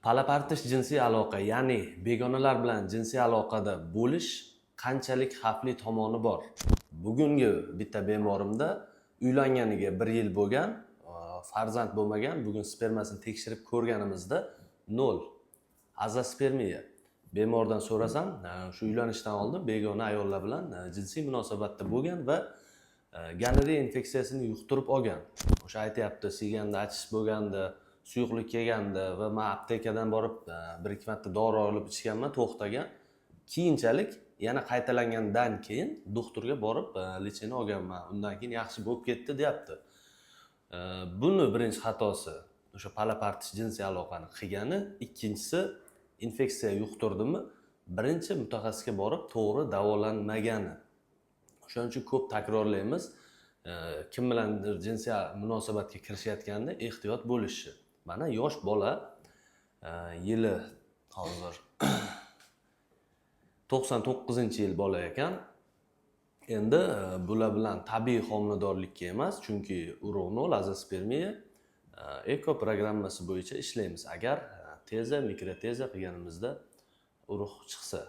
Palapartish jinsiy aloqa, ya'ni begonalar bilan jinsiy aloqada bo'lish qanchalik xavfli tomoni bor? Bugungi bitta bemorimda uylanganiga 1 yil bo'lgan, farzand bo'lmagan. Bugun spermasini tekshirib ko'rganimizda 0, azospermiya. Bemordan so'rasam, shu uylanishdan oldin begona ayollar bilan jinsiy munosabatda bo'lgan va gonoreya infeksiyasini yuqtirib olgan. O'sha aytyapti, siyganda achish bo'lgandi, suyuqlik kelgandi va man aptekadan borib bir ikki marta dori olib ichganman, to'xtagan. Keyinchalik yana qaytalangandan keyin doktorga borib лечение olganman, undan keyin yaxshi bo'lib ketdi, deyapti. Buni birinchi xatosi o'sha palapartish jinsiy aloqani qilgani, ikkinchisi infeksiya yuqtirdimi, birinchi mutaxassisga borib to'g'ri davolanmagani. O'shaning uchun ko'p takrorlaymiz, kim bilandir jinsiy munosabatga kirishayotganda ehtiyot bo'lishi. Mana yosh bola, yili hozir 99-yil bola ekan. Endi bular bilan tabiiy homiladorlikka emas, chunki urug' 0, azospermiya, ЭКО programmasi bo'yicha ishlaymiz. Agar TESE, микроТЕСЕ qilganimizda urug' chiqsa.